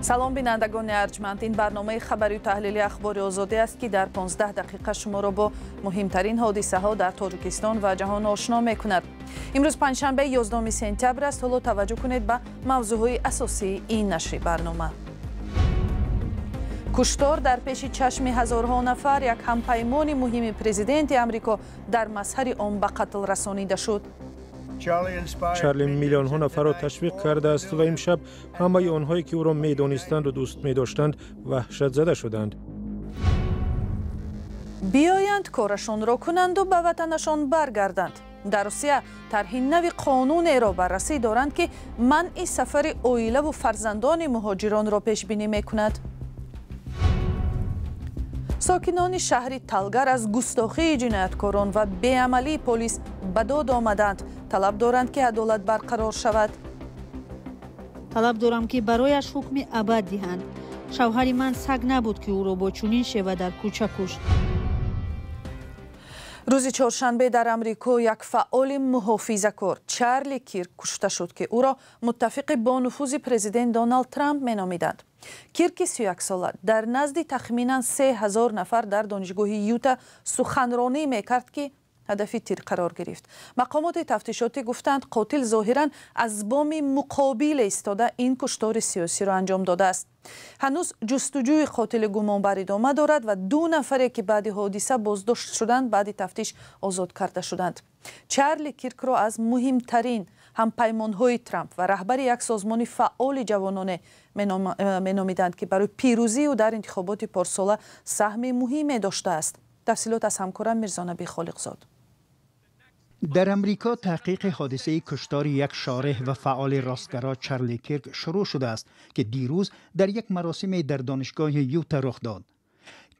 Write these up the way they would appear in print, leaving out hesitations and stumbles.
Салом, бинандагони арҷманд. Ин барномаи хабарию таҳлили Ахбори Озодӣ аст, ки дар 15 дақиқа шуморо бо муҳимтарин ҳодисаҳо дар Тоҷикистон ва ҷаҳон ошно мекунад. Имрӯз панҷшанбе, 11 сентябр аст. Ҳоло таваҷҷӯҳ кунед ба мавзӯъҳои асосии ин нашри барнома. Куштор дар пеши чашми ҳазорҳо нафар: як ҳампаймони муҳими президенти Амрико дар мазҳари он ба қатл расонида шуд. Чарли миллионҳо нафарро ташвиқ кардааст ва имшаб ҳамаи онҳое, ки ӯро медонистанду дӯст медоштанд, ваҳшатзада шуданд. Биёянд, корашонро кунанду ба ватанашон баргарданд. Дар Русия тарҳи нави қонунеро баррасӣ доранд, ки манъи сафари оилаву фарзандони муҳоҷиронро пешбинӣ мекунад. Сокинони шаҳри Талгар аз густохии ҷинояткорон ва беамалии полис ба дод омаданд. Талаб доранд, ки адолат барқарор шавад. Талаб дорам, ки барояш ҳукми абад диҳанд. Шавҳари ман саг набуд, ки ӯро бо чунин шева дар кӯча кушт. Рӯзи чоршанбе дар Амрико як фаъоли муҳофизакор, Чарли Кирк, кушта шуд, ки ӯро муттафиқи бонуфузи президент Доналд Трамп меномиданд. Кирки 31сола дар назди тахминан 3000 нафар дар донишгоҳи Юта суханронӣ мекард, ки ҳадафи тир қарор гирифт. Мақомоти тафтишотӣ гуфтанд, қотил зоҳиран аз боми муқобиле истода ин куштори сиёсиро анҷом додааст. Ҳанӯз ҷустуҷӯи қотили гумонбар идома дорад ва ду нафаре, ки баъди ҳодиса боздошт шуданд, баъди тафтиш озод карда шуданд. Чарли Киркро аз муҳимтарин ҳампаймонҳои Трамп ва раҳбари як созмони фаъоли ҷавононе меномиданд, ки барои пирӯзии ӯ дар интихоботи порсола саҳми муҳиме доштааст. Тафсилот аз ҳамкорам Мирзонаби Холиқзод. Дар Амрико таҳқиқи ҳодисаи куштори як шореҳ ва фаъоли ростгаро Чарли Кирк шурӯъ шудааст, ки дирӯз дар як маросиме дар донишгоҳи Юта рух дод.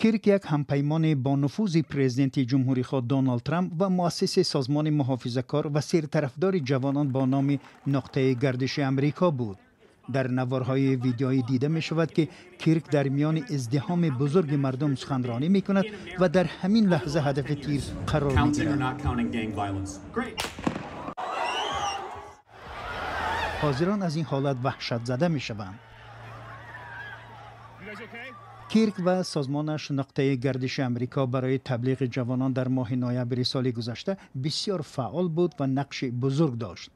Кирк як ҳампаймони бонуфузи президенти ҷумҳурихоҳ Доналд Трамп ва муассиси созмони муҳофизакор ва сертарафдори ҷавонон бо номи Нуқтаи гардиши Амрико буд. Дар наворҳои видеоӣ дида мешавад, ки Кирк дар миёни издиҳоми бузурги мардум суханронӣ мекунад ва дар ҳамин лаҳза ҳадафи тир қарор мегирад. Ҳозирон аз ин ҳолат ваҳшатзада мешаванд. Кирк ва созмонаш Нуқтаи гардиши Амрико барои таблиғи ҷавонон дар моҳи ноябри соли гузашта бисёр фаъол буд ва нақши бузург дошт.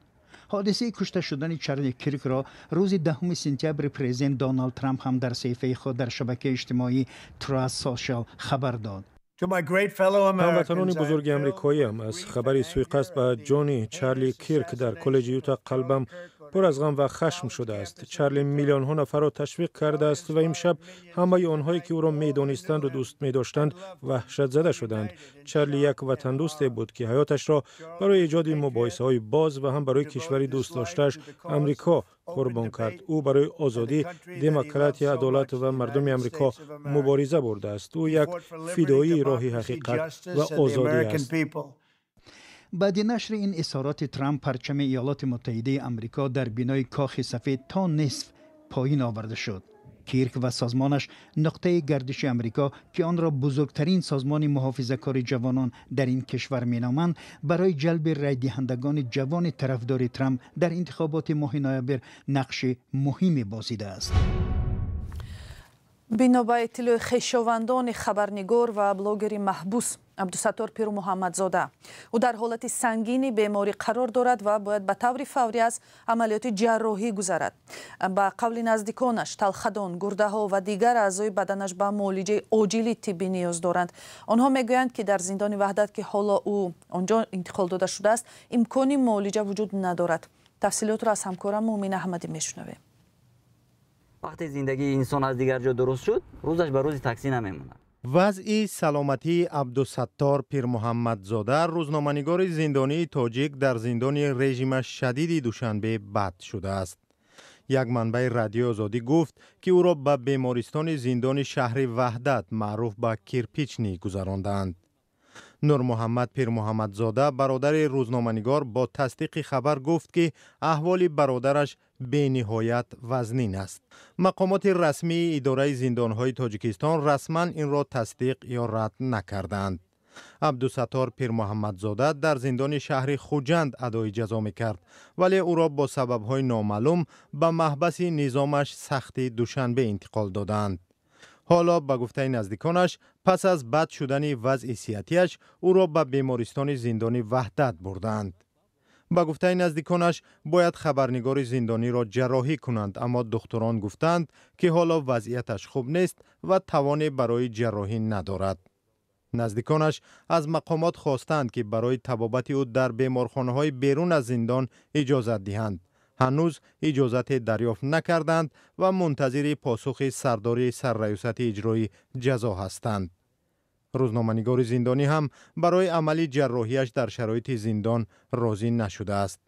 Ҳодисаи кушта шудани Чарли Киркро рӯзи 10 сентябри президент Доналд Трамп ҳам дар саҳифаи худ дар шабакаи иҷтимоӣ Truth Social хабар дод. Ҳамватанони бузурги амрикоиам, аз хабари суиқасд ба ҷони Чарли Кирк дар коллеҷи Юта қалбам пур аз ғам ва хашм шудааст. Чарли миллионҳо нафарро ташвиқ кардааст ва имшаб ҳамаи онҳое, ки ӯро медонистанду дӯст медоштанд, ваҳшатзада шуданд. Чарли як ватандӯсте буд, ки ҳаёташро барои эҷоди мубоҳисаҳои боз ва ҳам барои кишвари дӯстдоштааш Амрико қурбон кард. Ӯ барои озодӣ, демократия, адолат ва мардуми Амрико мубориза бурдааст. Ӯ як фидоии роҳи ҳақиқат ва озодӣ аст. Баъди нашри ин изҳороти Трамп, парчами Иёлоти Муттаҳидаи Амрико дар бинои Кохи Сафед то нисф поин оварда шуд. Кирк ва созмонаш Нуқтаи гардиши Амрико, ки онро бузургтарин созмони муҳофизакори ҷавонон дар ин кишвар меноманд, барои ҷалби райдиҳандагони ҷавони тарафдори Трамп дар интихоботи моҳи ноябр нақши муҳиме бозидааст. Бино ба иттилои хешовандони хабарнигор ва блогери маҳбус Абдусаттор Пирмуҳаммадзода, ӯ дар ҳолати сангини беморӣ қарор дорад ва бояд ба таври фаврӣ аз амалиёти ҷарроҳӣ гузарад. Ба қавли наздиконаш, талхадон, гурдаҳо ва дигар аъзои баданаш ба муолиҷаи оҷили тиббӣ ниёз доранд. Онҳо мегӯянд, ки дар зиндони Ваҳдат, ки ҳоло ӯ он ҷо интиқол дода шудааст, имкони муолиҷа вуҷуд надорад. Тафсилотро аз ҳамкорам Муъмин Аҳмадӣ мешунавем. Вақте зиндагии инсон аз дигар ҷо дуруст шуд, рӯзаш ба рӯзи таксӣ намемонад. Вазъи саломатии Абдусаттор Пирмуҳаммадзода, рӯзноманигори зиндонии тоҷик дар зиндони режимаш шадиди Душанбе, бад шудааст. Як манбаи Радиои Озодӣ гуфт, ки ӯро ба бемористони зиндони шаҳри Ваҳдат, маъруф ба Кирпичный, гузарондаанд. Нурмуҳаммад Пирмуҳаммадзода, бародари рӯзноманигор, бо тасдиқи хабар гуфт, ки аҳволи бародараш бениҳоят вазнин аст. Мақомоти расмии идораи зиндонҳои Тоҷикистон расман инро тасдиқ ё рад накардаанд. Абдусаттор Пирмуҳаммадзода дар зиндони шаҳри Хуҷанд адои ҷазо мекард, вале ӯро бо сабабҳои номаълум ба маҳбаси низомаш сахти Душанбе интиқол додаанд. Ҳоло ба гуфтаи наздиконаш, пас аз бад шудани вазъи сиҳатиаш ӯро ба бемористони зиндони Ваҳдат бурдаанд. Ба гуфтаи наздиконаш, бояд хабарнигори зиндониро ҷарроҳӣ кунанд, аммо духтурон гуфтаанд, ки ҳоло вазъияташ хуб нест ва тавоне барои ҷарроҳӣ надорад. Наздиконаш аз мақомот хостаанд, ки барои табобати ӯ дар беморхонаҳои берун аз зиндон иҷозат диҳанд. Ҳанӯз иҷозате дарёфт накарданд ва мунтазири посухи сардори сарраёсати иҷрои ҷазо ҳастанд. Рӯзноманигори зиндонӣ ҳам барои амали ҷарроҳиаш дар шароити зиндон розӣ нашудааст.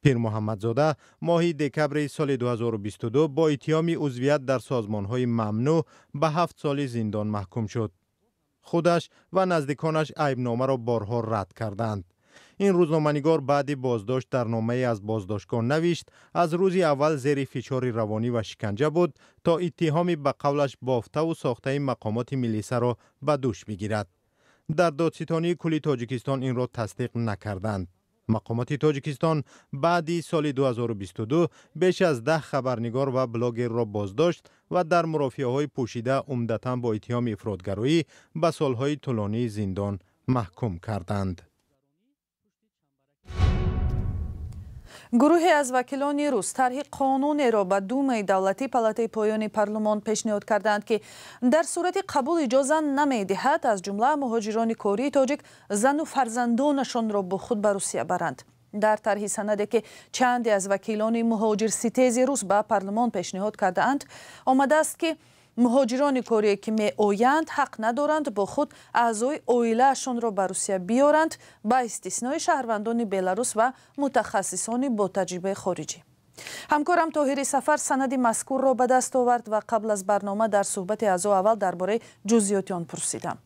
Пирмуҳаммадзода моҳи декабри соли 2022 бо иттиҳоми узвият дар созмонҳои мамнӯъ ба 7 соли зиндон маҳкум шуд. Худаш ва наздиконаш айбномаро борҳо рад карданд. Ин рӯзноманигор баъди боздошт дар номае аз боздоштгоҳ навишт, аз рӯзи аввал зери фишори равонӣ ва шиканҷа буд, то иттиҳоми ба қавлаш бофтаву сохтаи мақомоти милисаро ба дӯш бигирад. Дар Додситонии кулли Тоҷикистон инро тасдиқ накарданд. Мақомоти Тоҷикистон баъди соли 2022 беш аз 10 хабарнигор ва блогерро боздошт ва дар мурофиаҳои пӯшида умдатан бо иттиҳоми ифротгароӣ ба солҳои тӯлонии зиндон маҳкум карданд. Гурӯҳе аз вакилони рус тарҳи қонунеро ба Думаи давлатӣ, палатаи поёни парлумон пешниҳод кардаанд, ки дар сурати қабул иҷоза намедиҳад аз ҷумла муҳоҷирони кории тоҷик зану фарзандонашонро бо худ ба Русия баранд. Дар тарҳи санаде, ки чанде аз вакилони муҳоҷирситези рус ба парлумон пешниҳод кардаанд, омадааст, ки муҳоҷирони корие, ки меоянд, ҳақ надоранд бо худ аъзои оилаашонро ба Русия биёранд, ба истиснои шаҳрвандони Беларус ва мутахассисони бо таҷрибаи хориҷӣ. Ҳамкорам Тоҳири Сафар санади мазкурро ба даст овард ва қабл аз барнома дар суҳбати аз ӯ аввал дар бораи ҷузъиёти он пурсидам.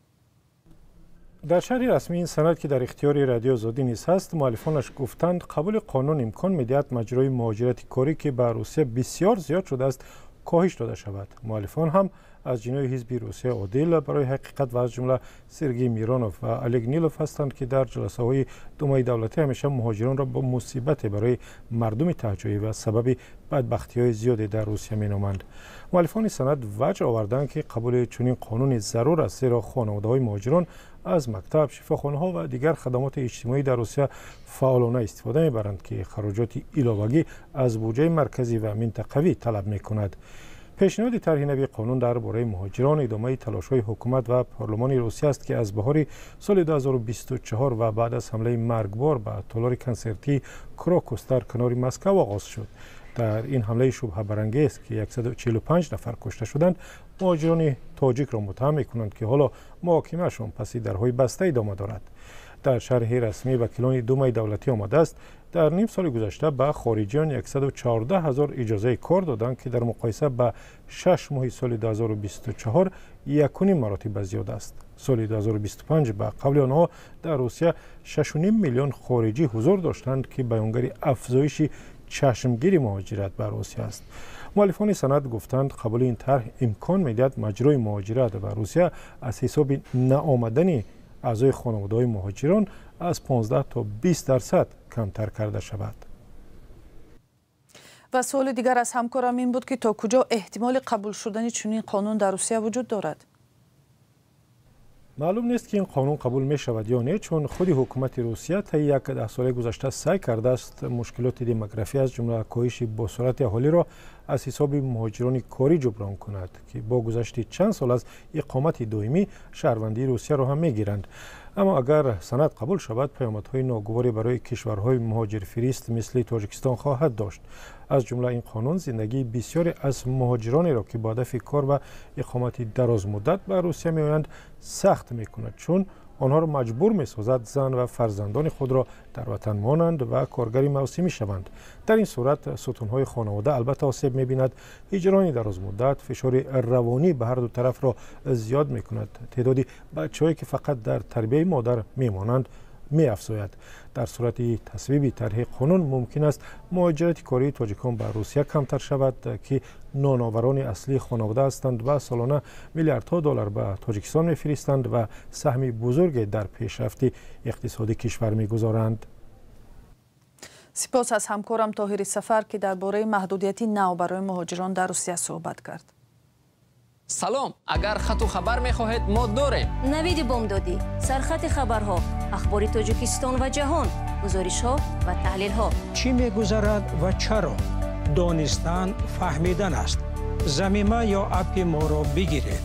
Дар шарҳи расмии ин санад, ки дар ихтиёри Радио Озодӣ низ ҳаст, муаллифонаш гуфтанд, қабули қонун имкон медиҳад маҷрои муҳоҷирати корӣ, ки ба Русия бисёр зиёд шудааст, коҳиш дода шавад. Муаллифон ҳам аз ҷинои ҳизби Русия Одил барои ҳақиқат ва аз ҷумла Сергей Миронов ва Олег Нилов ҳастанд, ки дар ҷаласаҳои Думаи давлатӣ ҳамеша муҳоҷиронро бо мусибате барои мардуми таҳҷоӣ ва сабаби бадбахтиҳои зиёде дар Русия меноманд. Муаллифони санад ваҷ оварданд, ки қабули чунин қонуни зарур аст, зеро хонаводаҳои муҳоҷирон аз мактаб, шифохонаҳо ва дигар хадамоти иҷтимоӣ дар Русия фаъолона истифода мебаранд, ки хароҷоти иловагӣ аз буҷаи марказӣ ва минтақавӣ талаб мекунад. Пешниҳоди тарҳи нави қонун дар бораи муҳоҷирон идомаи талошҳои ҳукумат ва парлумони Русия аст, ки аз баҳори соли 2024 ва баъд аз ҳамлаи маргбор ба толори консертии Крокус дар канори Москав оғоз шуд. Дар ин ҳамлаи шубҳабарангез, ки 145 нафар кушта шуданд, муҳоҷирони тоҷикро муттаҳам мекунанд, ки ҳоло муҳокимаашон паси дарҳои баста идома дорад. Дар шарҳи расмии вакилони Думаи давлатӣ омадааст, дар ним соли гузашта ба хориҷиён 114 ҳазор иҷозаи кор доданд, ки дар муқоиса ба 6 моҳи соли 2024 1,5 маротиба зиёд аст. Соли 2025 ба қавли онҳо дар Русия 6,5 миллион хориҷӣ ҳузур доштанд, ки баёнгари афзоиши чашмгири муҳоҷират ба Русия аст. Муаллифони санад гуфтанд, қабули ин тарҳ имкон медиҳад маҷрои муҳоҷират ба Русия аз ҳисоби наомадани аъзои хонаводаҳои муҳоҷирон аз 15 то 20% камтар карда шавад. Ва суоли дигар аз ҳамкорам ин буд, ки то куҷо эҳтимоли қабул шудани чунин қонун дар Русия вуҷуд дорад. Маълум нест, ки ин қонун қабул мешавад ё не, чун худи ҳукумати Русия таи як даҳсолаи гузашта саъй кардааст мушкилоти демографӣ, аз ҷумла коҳиши босуръати аҳолиро аз ҳисоби муҳоҷирони корӣ ҷуброн кунад, ки бо гузашти чанд сол аз иқомати доимӣ шаҳрвандии Русияро ҳам мегиранд. Аммо агар санад қабул шавад, паёмадҳои ногуворе барои кишварҳои муҳоҷирфирист мисли Тоҷикистон хоҳад дошт. Аз ҷумла ин қонун зиндагии бисёре аз муҳоҷиронеро, ки бо ҳадафи кор ва иқомати дарозмуддат ба Русия меоянд, сахт мекунад, чун онҳоро маҷбур месозад зан ва фарзандони худро дар ватан монанд ва коргари мавсимӣ шаванд. Дар ин сурат сутунҳои хонавода албатта осеб мебинад. Ҳиҷрони дарозмуддат фишори равонӣ ба ҳар ду тарафро зиёд мекунад. Теъдоди бачаҳое, ки фақат дар тарбияи модар мемонанд, меафзояд. Дар сурати тасвиби тарҳи қонун мумкин аст муҳоҷирати кории тоҷикон ба Русия камтар шавад, ки ноноварони аслии хонавода ҳастанд ва солона миллиардҳо доллар ба Тоҷикистон мефиристанд ва саҳми бузурге дар пешрафти иқтисоди кишвар мегузоранд. Сипос аз ҳамкорам Тоҳири Сафар, ки дар бораи маҳдудияти нав барои муҳоҷирон дар Русия суҳбат кард. Салом, агар хату хабар мехоҳед, мо дорем. Навиди бомдодӣ, сархати хабарҳо, ахбори Тоҷикистон ва ҷаҳон, гузоришҳо ва таҳлилҳо. Чӣ мегузарад ва чаро? Донистан фаҳмидан аст. Замима ё аппи моро бигиред.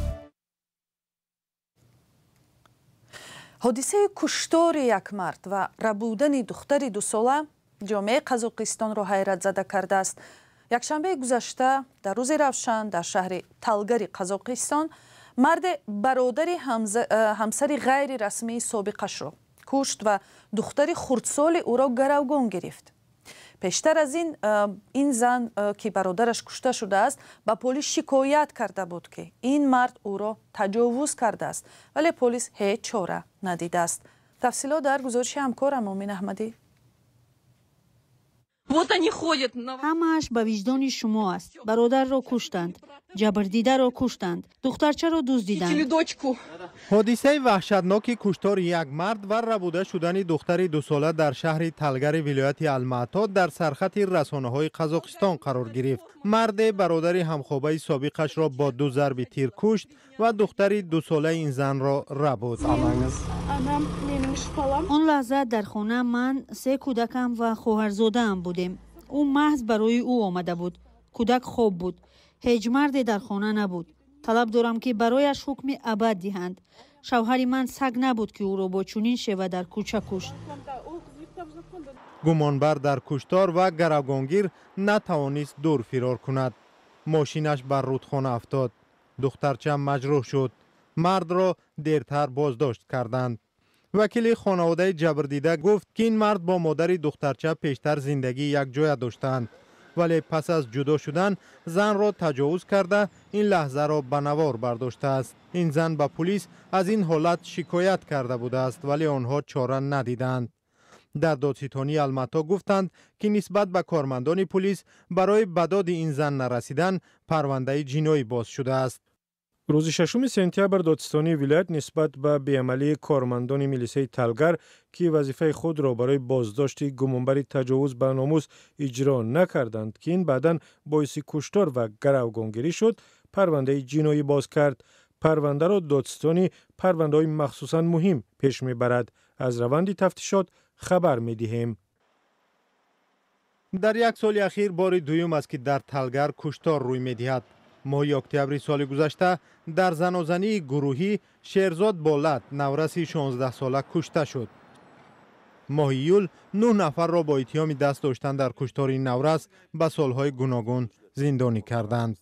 Ҳодисаи куштори як мард ва рабудани духтари дусола ҷомеаи Қазоқистонро ҳайратзада кардааст. Якшанбеи гузашта дар рӯзи равшан дар шаҳри Талгари Қазоқистон марде бародари ҳамсари ғайрирасмии собиқашро кушт ва духтари хурдсоли ӯро гаравгон гирифт. Пештар аз ин зан, ки бародараш кушта шудааст, ба полис шикоят карда буд, ки ин мард ӯро таҷовуз кардааст, вале полис ҳеҷ чора надидааст. Тафсилот дар гузориши ҳамкорам Омин Аҳмадӣ. Ҳамааш ба виҷдони шумо аст. Бародарро куштанд, ҷабрдидаро куштанд, духтарчаро дуздиданд. Ҳодисаи ваҳшатноки куштори як мард ва рабуда шудани духтари дусола дар шаҳри Талгари вилояти Алмато дар сархати расонаҳои Қазоқистон қарор гирифт. Марде бародари ҳамхобаи собиқашро бо ду зарби тир кушт ва духтари дусолаи ин занро рабуд. Он лаҳза дар хона ман, се кӯдакам ва хоҳарзодаам будем. Ӯ маҳз барои ӯ омада буд. Кӯдак хоб буд. Ҳеҷ марде дар хона набуд. Талаб дорам, ки барояш ҳукми абад диҳанд. Шавҳари ман саг набуд, ки ӯро бо чунин шева дар кӯча кушт. Гумонбар дар куштор ва гаравгонгир натавонист дур фирор кунад. Мошинаш бар рудхона афтод. Духтарча маҷрӯҳ шуд. Мардро дертар боздошт карданд. Вакили хонаводаи ҷабрдида гуфт, ки ин мард бо модари духтарча пештар зиндагии якҷоя доштанд, вале пас аз ҷудо шудан занро таҷовуз карда, ин лаҳзаро ба навор бардоштааст. Ин зан ба пулис аз ин ҳолат шикоят карда будааст, вале онҳо чора надиданд. Дар додситонии Алмато гуфтанд, ки нисбат ба кормандони пулис барои ба доди ин зан нарасидан парвандаи ҷиноӣ боз шудааст. Рӯзи 6 сентябр додситонии вилоят нисбат ба беамалии кормандони милисаи Талгар, ки вазифаи худро барои боздошти гумонбари таҷовуз ба номус иҷро накарданд, ки ин баъдан боиси куштор ва гаравгонгирӣ шуд, парвандаи ҷиноӣ боз кард. Парвандаро додситонӣ парвандаҳои махсусан муҳим пеш мебарад. Аз раванди тафтишот хабар медиҳем. Дар як соли ахир бори дуюм аст, ки дар Талгар куштор рӯй медиҳад. Моҳи октябри соли гузашта дар занозании гурӯҳӣ Шерзод Болат, навраси 16сола, кушта шуд. Моҳи июл 9 нафарро бо иттиҳоми даст доштан дар куштори наврас ба солҳои гуногун зиндонӣ карданд.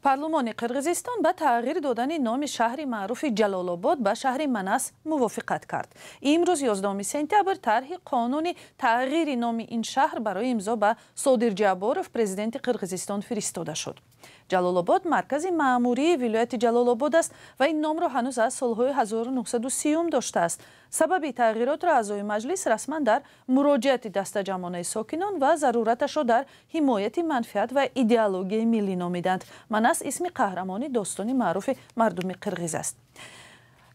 Парлумони Қирғизистон ба тағйир додани номи шаҳри маъруфи Ҷалолобод ба шаҳри Манас мувофиқат кард. Имрӯз 11 сентябр тарҳи қонуни тағйири номи ин шаҳр барои имзо ба Содир Ҷабборов, президенти Қирғизистон, фиристода шуд. Ҷалолобод маркази маъмурии вилояти Ҷалолобод аст ва ин номро ҳанӯз аз солҳои 1930 доштааст. Сабаби тағйиротро аъзои маҷлис расман дар муроҷиати дастаҷамъонаи сокинон ва зарураташро дар ҳимояти манфиат ва идеологияи миллӣ номиданд. Манас исми қаҳрамони достони маъруфи мардуми қирғиз аст.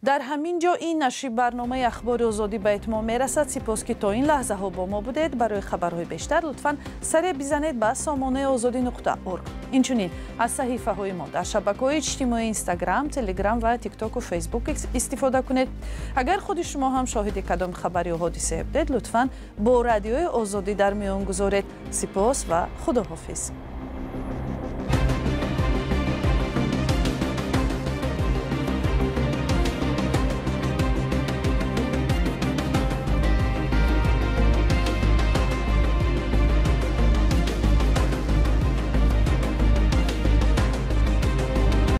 Дар ҳамин ҷо ин нашри барномаи Ахбори Озодӣ ба итмом мерасад. Сипос, ки то ин лаҳзаҳо бо мо будед. Барои хабарҳои бештар лутфан саре бизанед ба сомонаи озодӣ.орг. Инчунин аз саҳифаҳои мо дар шабакаҳои иҷтимоии Инстаграм, Телеграм ва Тиктоку Фейсбук истифода кунед. Агар худи шумо ҳам шоҳиди кадом хабар ё ҳодисае будед, лутфан бо Радиои Озодӣ дар миён гузоред. Сипос ва худоҳофиз.